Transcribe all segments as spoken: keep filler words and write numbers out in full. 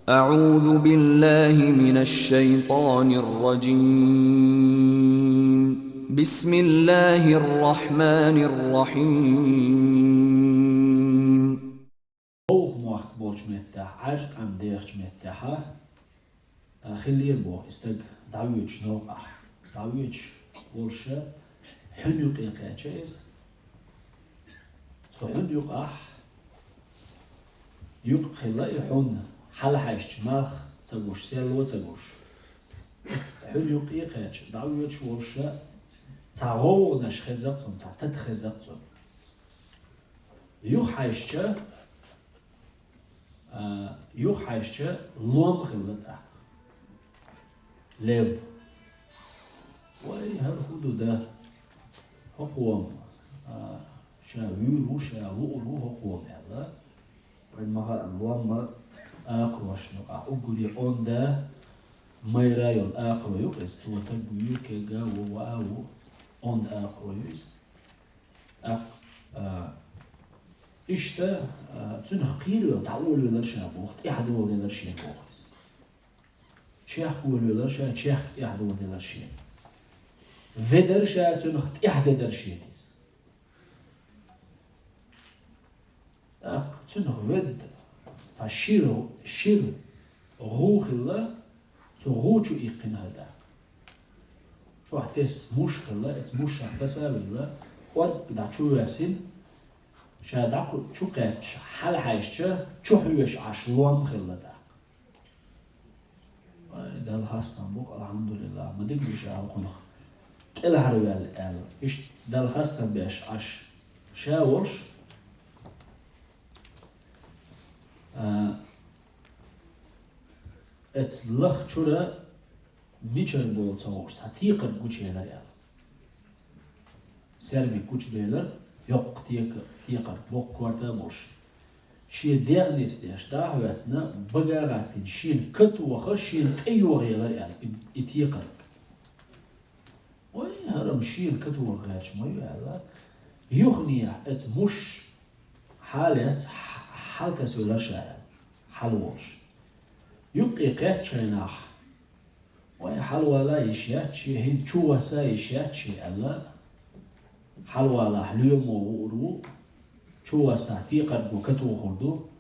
أعوذ بالله من الشيطان الرجيم. بسم الله الرحمن الرحيم. Боху мохк болчу меттехь, Ӏаьржа къам дехачу меттехь, а, хиллера боху и стаг дӀавоьдуш новкъахь. ДӀавоьдуш волуша хьуьн юкъе кхаьчча иза. Цу хьуьн юкъахь юкъа хилла и хьуьн, хьалхьаьжча малх ца гуш, селло ца гуш. Хьуьн юкъе кхаьчча, дӀавоьдуш волуша цхьа гӀовгӀанаш хеза-кх цунна, цхьа тата хеза-кх цунна. Юхахьаьжча, а, юхахьаьжча лом хилла тӀаккха. Лев. Вай, хӀара хӀун ду да? ХӀокхо, а, ша вуьйр ву, ша луъур ву хӀокхо аьлла. Вайн ма хаьа, лом ма акхаройн юкъахь, уггаре онда майра йолу акхаро ю-кх иза, цо таг вуьйр, кегга ву, ваа ву, онда акхаро ю иза. ТӀаккха, а, иштта, а, цуьнах кхийра йолу дӀа олавелира ша боху, тӀаьхьа доладелира шена боху иза. Чехка олавелира ша, чехка тӀаьхьа доладелира шена. Ведара ша цуьнах, тӀаьхьа дедара шена иза. ТӀаккха цуьнах ведда, цхьа шира, шира гӀу хилла, цу гӀу чу иккхина хӀара тӀаккха. Чохь тесса муш хилла, оцу мушах таса а велла, кӀорг дӀа чу воьссина, ша дӀа кху-, чу кхаьчча, хьалхьаьжча, чу хьоьжуш Ӏаш лом хилла тӀаккха. Вай, Далла хастам бу-кх, алхьамдулиллахӀ, ма дика ду ша хӀокхунах кӀелхьарваьлла аьлла. Иштта Далла хастам беш Ӏаш ша волуш, а, оцу лаха чуьра мичара боху ца хууш, цхьа текхарг гучуелира аьлла. Сермик гучубелира, йоккха тека-, текхарг, боккха корта а болуш. Шен дегӀ нисдеш, дӀа а хӀоьттина, бага а гӀаттина, шена катоха, шена тӀейогӀаелира аьлла и, и текхарг. Вай, хӀара-м шена катоха гӀерташ ма ю аьлла. Юханехьа оцу муш хьалаэцна, хьал-, хьалатасавелира ша аьлла, хьалаволуш. Юккъе кхаьччу хенахь, вай, хьалавала йиш яц шен, хӀинца чу васа йиш яц шен аьлла, хьалавалахь лоьмо вуур ву, чу вассахь текхарго катохур ду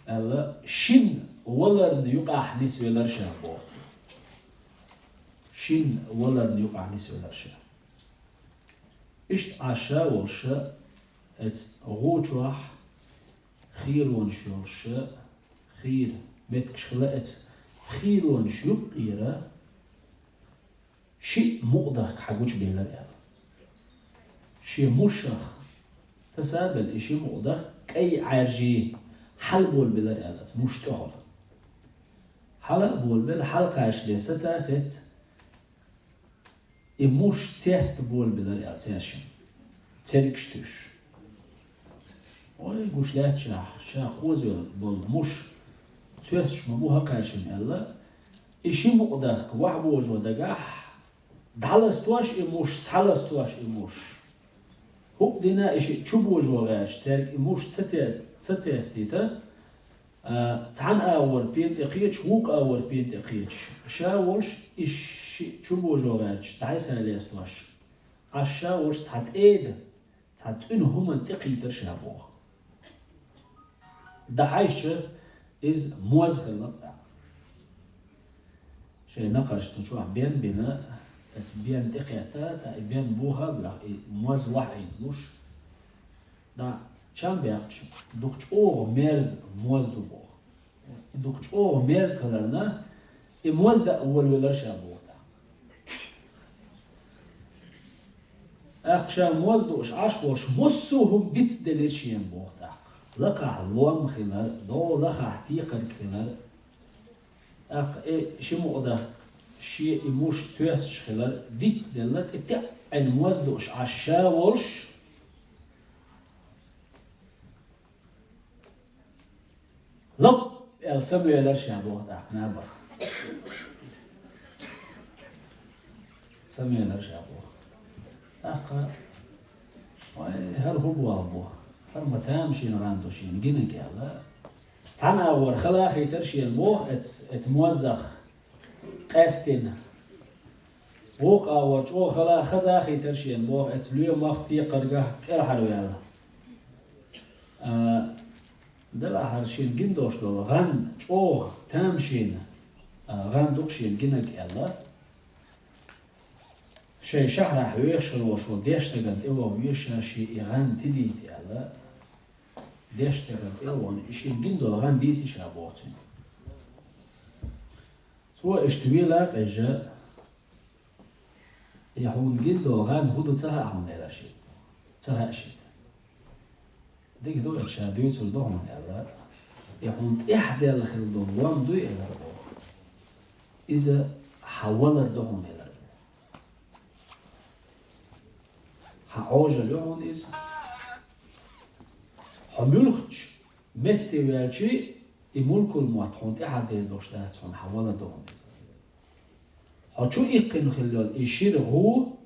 аьлла, шина валарна юкъахь нисвелира ша боху. Шина валарна юкъахь нисвелира ша. Иштта Ӏаш ша волуша, оцу гӀу чохь хийронаш йолуша, хийра меттигаш хилла, оцу хийронаш юккъера шиъ мукъадахка хьагучубелира аьлла. Шен мушах таса а белла, и ши мукъадахка кӀай Ӏаьржий хьалаболабелира аьлла, оцу муш тӀехула. Хьала а болабелла, хьалакхачале саца а сецна, и муш цеста болабелира аьлла, цаьршимма, цергаш туьйсуш. Ой, гуш лаьтташехь, ша кхозавелла болу муш цоьсташ ма бу хӀокхаьршимма аьлла, и ши мукъадахка вахьа божо дагахь, дӀаластош и муш, схьаластош и муш. ХӀуъа дина и шиъ чу божо гӀерташ, цаьрга и муш ца те-, ца цестийта, а, цхьана агӀор пен тӀе кхеташ, вукху агӀор пен тӀе кхеташ, ша волуш и шиъ чу божо гӀерташ, дӀасаластош, Ӏаш ша волуш цхьа тӀеда, цхьа тӀуьнан хӀуманна тӀекхийтира ша боху. ДӀахьаьжча, иза моз хилла-кх тӀаккха. Шайн накхарш цу чохь бен бина, оцу бен тӀекхетта, тӀаккха и бен бухахь а боьхна, и моз вахьийна луш, дӀа чам баьккхича, дукха чӀогӀа мерза моз ду боху. И дукха чӀогӀа мерза хиларна, и моз даа волавелира ша боху тӀаккха. ТӀаккха ша моз дууш Ӏаш волуш, массо а хӀума дицделира шена боху тӀаккха. Лакхахь лом хилар, догӀу лахахь текхарг хилар. ТӀаккха и ши мукъадахка шен и муш цоьсташ хилар дицделла, тӀе теӀ Ӏина моз дууш Ӏаш ша волуш, лап аьлла самавелира ша боху тӀаккха набарх. Самавелира ша боху. ТӀаккха, вай, хӀара хӀун боху бу? ХӀара ма тамашийна гӀан ду шена гинарг аьлла, Цхьана агӀор хала хийтар шена боху эц-, эц моззах къаьстина. Вукху агӀор чӀогӀа хала хаза хийтар шена боху эц лоьмах, текхаргах кӀелхьарваьлла. А, делахьара шена гина долуш долу гӀан чӀогӀа тамашийна, а, гӀан ду-кх шена гинарг аьлла. Шайн шахьарахь вехаш хир волуш волу дешдагана тӀе ваха веза ша шен и гӀан тидийта аьлла. Дешдагана тӀе а вахана, и шена гина долу гӀан дийци ша боху цуьнга. Цо иштта вела а къежжа, и хьуна гина долу гӀан хӀун ду ца хаьа хьуна элира шена. Ца хаьа шена. Дика ду, эцу ша дуьйцур ду хьуна аьлла. И хьуна тӀехь даьлла хила долу лом дуй элира боху. Иза хьан валар ду хьуна элира боху. Хьан Ӏожалла ю хьуна иза. Хьо муьлххачу метте ваьлчи, и мулкул-мовт хьуна тӀаьхьа дер долуш дац хьуна, хьан валар ду хьуна иза. Хьо чу иккхина хила йолу и шира гӀу,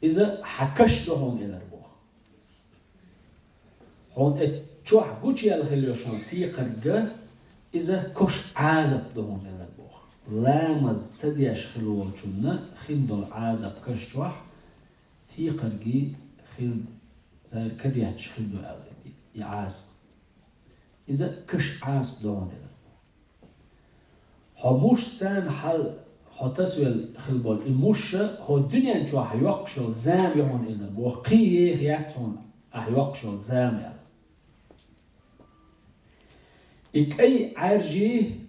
иза хьан каш ду хьуна элира боху. Хьуна и чохь гучуяьлла хила йолу шуна текхарг, иза каш Ӏазап ду хьуна элира боху. Ламаз ца деш хила волчунна хин долу Ӏазап каш чохь текхаргий хила, цара кадетташ хила ду аьлла и Ӏазап. Иза каш Ӏазап ду хьуна элира. Хьо мушца хьал хьо тасавелла хила болу и муш а хьо дуьнен чохь йоккхуш йолу зама ю хьуна элира боху, кхин еха яц хьуна ахь йоккхуш йолу зама аьлла. И кӀай Ӏаьржий,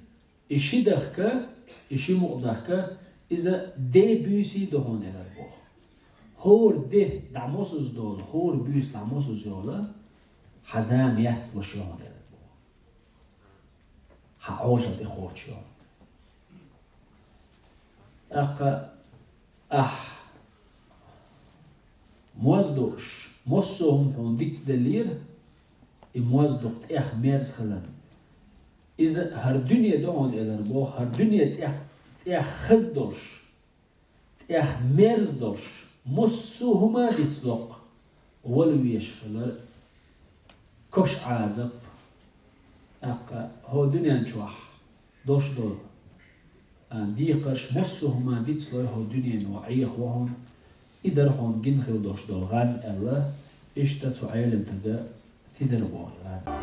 и ши дахка, и ши мукъа дахка, иза де буьйсий ду хьуна элира боху. ХӀора де дӀа мосазза долу, хӀора буьйса дӀа мосазза йолу, хьан зама яц луш ю хьуна элира боху. Хьан Ӏожалла тӀе кхочуш йолу. ТӀаккха ахь моз дууш, массо а хӀума хьуна дицделлера, и моз дукха тӀех мерза хиларна. Иза хӀара дуьне ду хьуна элира боху, хӀара дуьне тӀех, тӀех хаза долуш, тӀех мерза долуш, массо а хӀума дицдоккху, вала везаш хилар, каш Ӏазап, тӀаккха хӀо дуьнен чохь долуш долу, а, декхарш массо а хӀума дицлой хӀо дуьнено Ӏехаво хьуна, и дара хьуна гина хила долуш долу гӀан аьлла, иштта цу Ӏелимтага тидара боху гӀан.